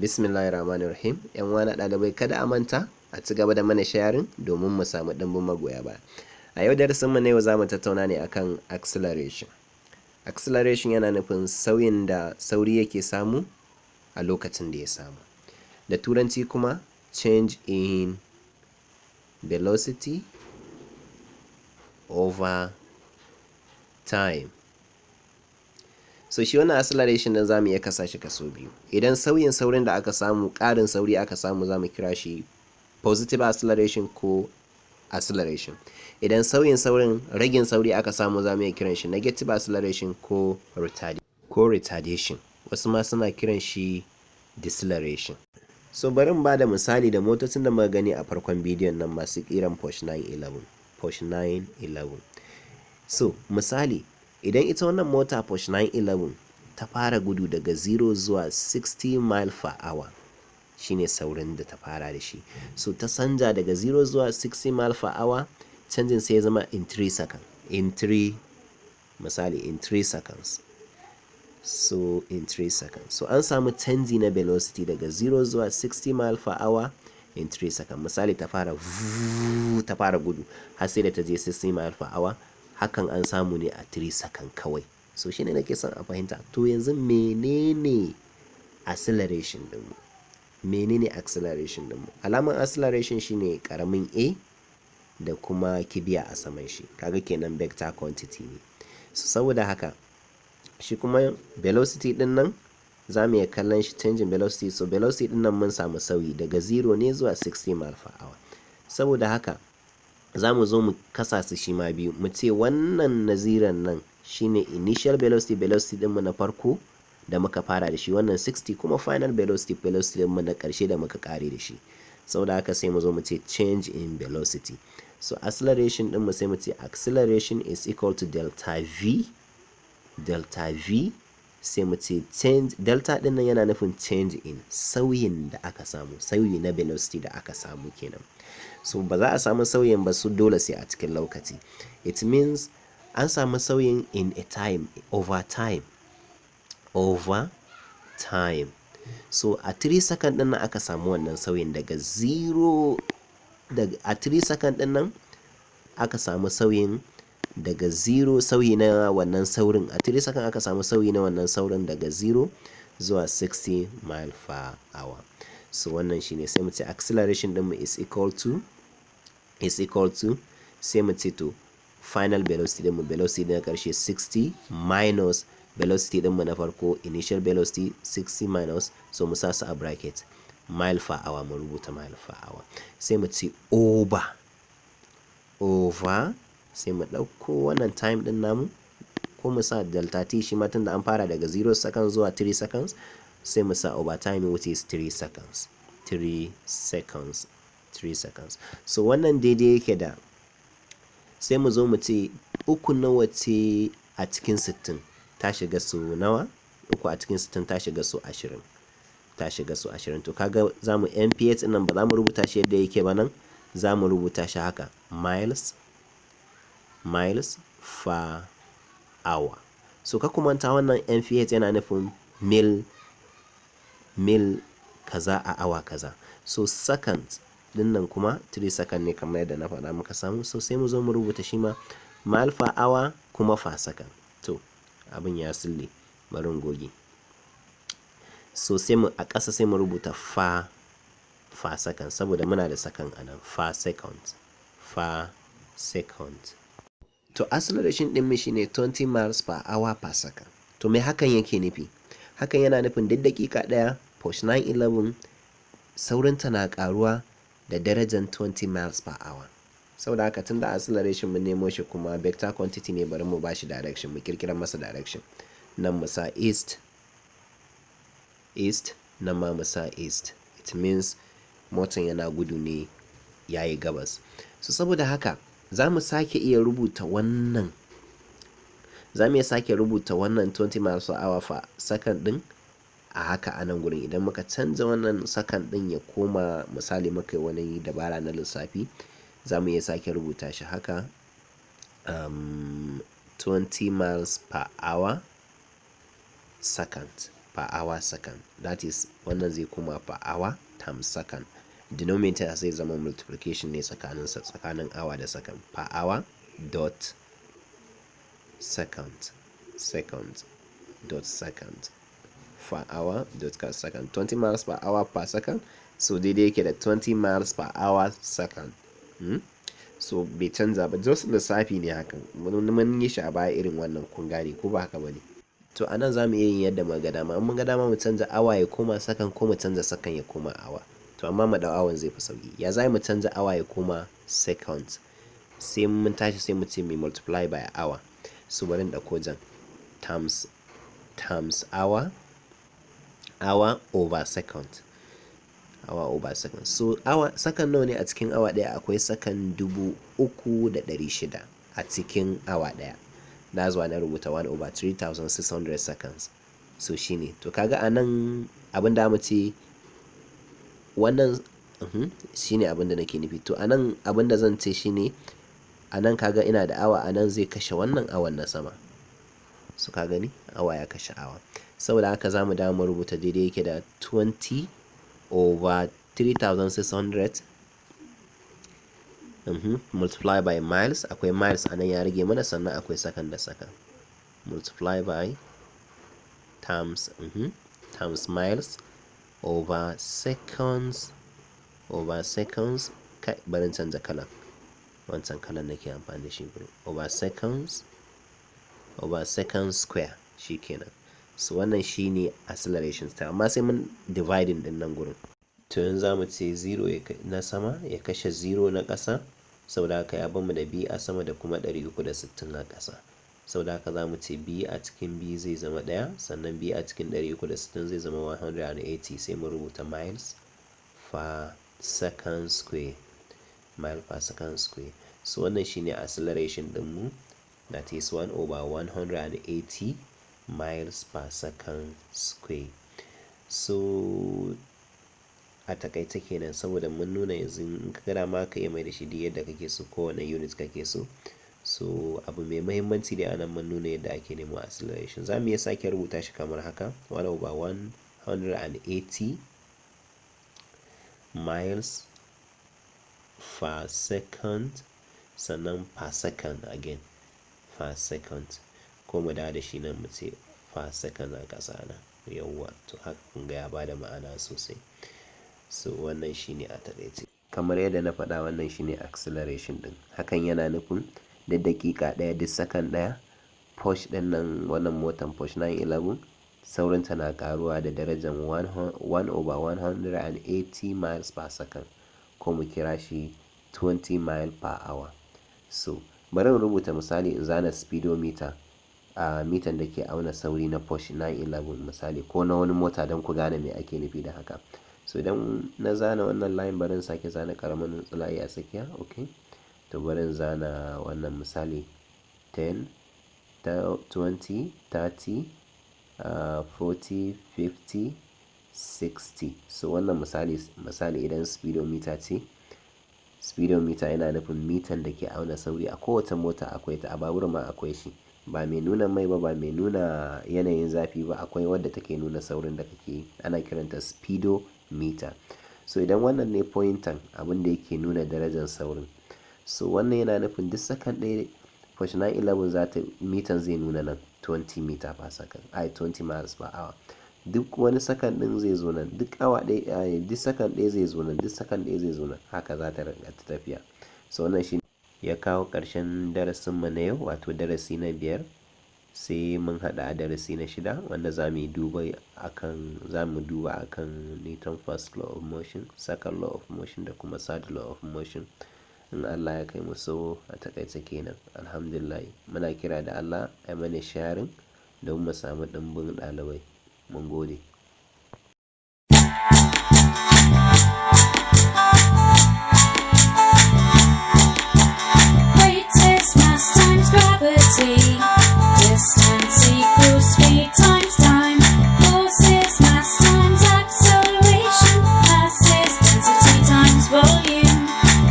Bismillahirrahmanirrahim. 'Yan uwana ɗalibai, kada a manta a ci gaba da mana sharing domin mu samu ɗimbin magoya baya. A yau darasinmu na yau za mu tattauna ne akan acceleration. Acceleration yana nufin sauyin da sauri yake samu a lokacin da ya samu. Da Turanci kuma, change in velocity over time. So shi wannan acceleration din za mu iya kasa shi kaso biyu. Idan sauyin saurin da aka samu ƙarin sauri aka samu, za mu kira shi positive acceleration ko acceleration. Idan sauyin saurin ragin sauri aka samu, za mu iya kiran shi negative acceleration ko retardation. Wasu ma suna kiran shi deceleration. So bari mu bada misali da motocin da muka gani a farkon bidiyon nan masu ƙiran Porsche 911. Porsche 911. So misali, idan ita wannan mota Porsche 911 ta fara gudu daga 0 zuwa 60 mile per hour, shine saurin da ta fara da shi. So ta sanja daga 0 zuwa 60 mile per hour, canjin sai ya zama in 3 seconds. In 3, misali, in 3 seconds. So in 3 seconds. So an samu canji na velocity daga 0 zuwa 60 mile per hour in 3 seconds. Misali, ta fara gudu har sai da ta je 60 mile per hour, hakan an samu ne a 3 second kawai. So shine nake son a fahimta. To yanzu menene acceleration ɗinmu? Menene acceleration ɗinmu? Alamar acceleration shine ƙaramin a da kuma kibiya a saman shi. Kaga kenan vector quantity ne. So saboda haka shi kuma velocity ɗin nan za mu iya kallon shi change in velocity. So velocity ɗin nan mun samu sauyi daga 0 ne zuwa 60 mile per hour. Saboda haka za mu zo mu kasa su shi ma biyu. Mu ce wannan na zeron nan shine initial velocity, velocity ɗinmu na farko da muka fara da shi. Wannan 60 kuma final velocity, velocity mu na ƙarshe da muka ƙare da shi. Saboda haka sai mu zo mu ce change in velocity. So acceleration din mu, sai mu ce acceleration is equal to delta v. Delta v, sai mu ce change, delta din nan yana nufin change in, sauyin da aka samu, sauyi na velocity da aka samu kenan. So ba za a samu sauyin ba su dole sai a cikin lokaci. It means an samu sauyin in a time, over time, over time. So a 3 second din nan aka samu wannan sauyin daga 0, daga a 3 second din nan aka samu sauyin daga 0, sauyi na wannan saurin a 3 second aka samu sauyi na wannan saurin daga 0 zuwa 60 mile per hour. So wannan shine, sai mu ce acceleration din mu is equal to, sai mu ce to final velocity din mu, velocity na karshe 60 minus velocity din mu na farko, initial velocity 60 minus, so mu sa su a bracket, mile per hour, mu rubuta mile per hour. Sai mu ce over, sai mu ɗauko wannan time din namu, ko mu sa delta t shi ma, tunda an fara daga 0 seconds zuwa 3 seconds, sai mu sa over time, which is 3 seconds, 3 seconds, 3 seconds. So wannan daidai yake da, sai mu zo mu ce uku nawa ce a cikin 60? Ta shiga su nawa? Uku a cikin 60 ta shiga su 20, ta shiga su 20. To kaga za mu mph nan ba za mu rubuta shi yadda yake ba nan, za mu rubuta shi haka, miles per hour. So ka manta, wannan mph yana nufin mil kaza a awa kaza. So second din nan kuma 3 second ne kamar yadda na faɗa muka samu. So sai mu zo mu rubuta shi ma mile per hour kuma per second. To abin ya sille, bari in goge. So sai mu a ƙasa sai mu rubuta per second, saboda muna da second a nan, per second, per second. To acceleration ɗin mu shine 20 miles per hour per second. To me hakan yake nufi? Hakan yana nufin duk daƙiƙa ɗaya Porsche 911 saurinta na ƙaruwa da darajar 20 miles per hour. Saboda haka, tunda acceleration mun nemo shi kuma vector quantity ne, bari mu bashi direction, mu kirkira masa direction. Nan mu sa east, east, nan ma mu sa east. It means motan yana gudu ne yayi gabas. So saboda haka za mu sake iya rubuta wannan, za mu iya sake rubuta wannan 20 miles per hour per second din a haka a nan gurin. Idan muka canza wannan second din ya koma, misali muka yi wani dabara na lissafi, za mu iya sake rubuta shi haka, 20 miles per hour second. Per hour second, that is, wannan zai koma per hour times second. Denominator zai zama multiplication ne tsakanin hour da second. Per hour dot second, second dot second, per hour dot second. 20 miles per hour per second, so daidai yake da 20 miles per hour second. So bai canza ba, just lissafi ne hakan. Mun yi shi a baya irin wannan, kun gane ko ba haka ba ne? To, a nan za mu iya yin yadda muka ga dama. In mun ga dama, mu canza awa ya koma second, ko mu canza second ya koma awa. To, amma mu ɗau awan, zai fi sauki. Ya za mu canza awa ya koma second? Sai mun tashi sai mu ce mai multiply by hour. So bari in ɗauko jan. Times hour, hour over second, hour over second. So hour, second nawa ne a cikin awa ɗaya? Akwai second 3,600 a cikin awa ɗaya. Na zuwa na rubuta 1 over 3600 seconds. So shine. To, kaga a nan abin da mu ce wannan shine abin da nake nufi. To, a nan abin da zan ce shine, a nan kaga ina da awa a nan, zai kashe wannan awan na sama. So ka gani, awa ya kashe awa. Saboda haka za mu dawo mu rubuta daidai yake da 20 over 3600 multiply by miles. Akwai miles a nan ya rage mana, sannan akwai second da second. Multiply by times times miles over seconds, over seconds. Kai, barin canza kalan. Wancan kalan nake amfani da shi. Over seconds, over second square. Shikenan. So wannan shine acceleration time, amma sai mun dividing din nan gurin. To, yanzu za mu ce 0 na sama ya kashe 0 na ƙasa. Saboda haka ya bamu da b a sama da kuma 360 a ƙasa. Saboda haka za mu ce b a cikin b zai zama ɗaya, sannan b a cikin 360 zai zama 180. Sai mu rubuta miles per second square, mile per second square. So wannan shine acceleration ɗinmu, that is 1 over 180 miles per second square. So a takaice kenan, saboda mun nuna yanzu in ka ga dama ka iya mai da shi duk yadda kake so, kowane unit kake so. So abu mai muhimmanci dai anan, mun nuna yadda ake nemo acceleration. Za mu iya sake rubuta shi kamar haka: 1 over 180 miles per second, sannan per second again, per second. Ko mu dawo da shi nan, mu ce per second a ƙasa nan. Yawwa, to haka kun ga ya bada ma'ana sosai. So wannan shine a taƙaice. Kamar yadda na faɗa, wannan shine acceleration ɗin. Hakan yana nufin duk daƙiƙa ɗaya, duk second ɗaya, Porsche ɗin nan, wannan motan Porsche 911, saurinta na ƙaruwa da darajar 1 over 180 miles per second, ko mu kira shi 20 mile per hour. So bari in rubuta misali, in zana speedometer, a mitan da ke auna sauri na Porsche 911 misali, ko na wani mota, don ku gane me ake nufi da haka. So idan na zana wannan line, bari in sake zana ƙaramin layi a tsakiya. Okay, to bari in zana wannan misali: 10, 20, 30, 40, 50, 60. So wannan misali idan speedometer ce. Speedometer yana nufin mitan da ke auna sauri. A kowace mota akwai ta, a babur ma akwai shi. Ba mai nuna mai ba, ba mai nuna yanayin zafi ba, akwai wadda take nuna saurin da kake yi. Ana kiranta speedometer. So idan wannan ne pointer, abin da yake nuna darajar saurin. So wannan yana nufin duk second ɗaya Porsche 911 za ta, mitan zai nuna nan 20 meter per second, ai 20 miles per hour. Duk wani second ɗin zai zo nan, duk awa ɗaya, duk second ɗaya zai zo nan, duk second ɗaya zai zo nan. Haka za ta rinƙa tafiya. So wannan shi ya kawo ƙarshen darasinmu na yau, wato darasi na 5. Sai mun haɗu a darasi na 6, wanda za mu duba akan Newton first law of motion, second law of motion da kuma third law of motion, in Allah ya kai mu. So a takaice kenan. Alhamdulillah, muna kira da Allah ai mana sharing don mu samu ɗimbin ɗalibai. Mun gode.